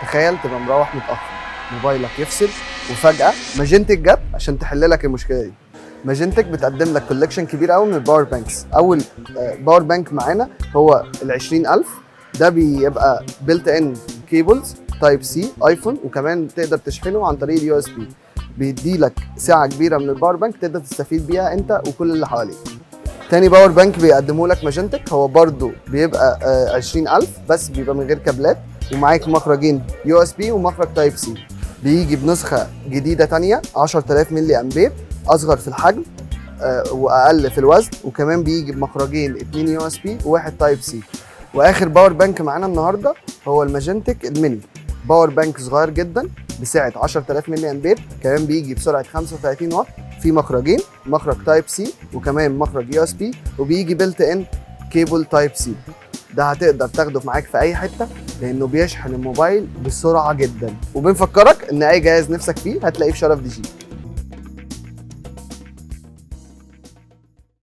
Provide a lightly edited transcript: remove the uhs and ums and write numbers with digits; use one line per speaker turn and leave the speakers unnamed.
تخيل تبقى مروح متاخر، موبايلك يفصل، وفجاة Magentech جت عشان تحل لك المشكلة دي. Magentech بتقدم لك collection كبير قوي من ال power banks. اول power bank معانا هو ال 20000، ده بيبقى built in cables type C iPhone، وكمان تقدر تشحنه عن طريق ال USB. بيدي لك سعة كبيرة من ال power bank تقدر تستفيد بيها انت وكل اللي حواليك. تاني power bank بيقدمه لك Magentech هو برضو بيبقى 20000، بس بيبقى من غير كابلات ومعاك مخرجين USB ومخرج type C. بيجي بنسخه جديدة تانية 10000 ملي امبير، اصغر في الحجم واقل في الوزن، وكمان بيجي بمخرجين، 2 USB وواحد type C. واخر power bank معانا النهارده هو ال Magentech ال mini، power bank صغير جدا بسعة 10000 ملي امبير، كمان بيجي بسرعة 35 واط، في مخرجين، مخرج type C وكمان مخرج USB، وبيجي built in cable type C. ده هتقدر تاخده معاك في اي حتة لانه بيشحن الموبايل بسرعة جدا. وبنفكرك ان اي جهاز نفسك فيه هتلاقيه في شرف دي جي.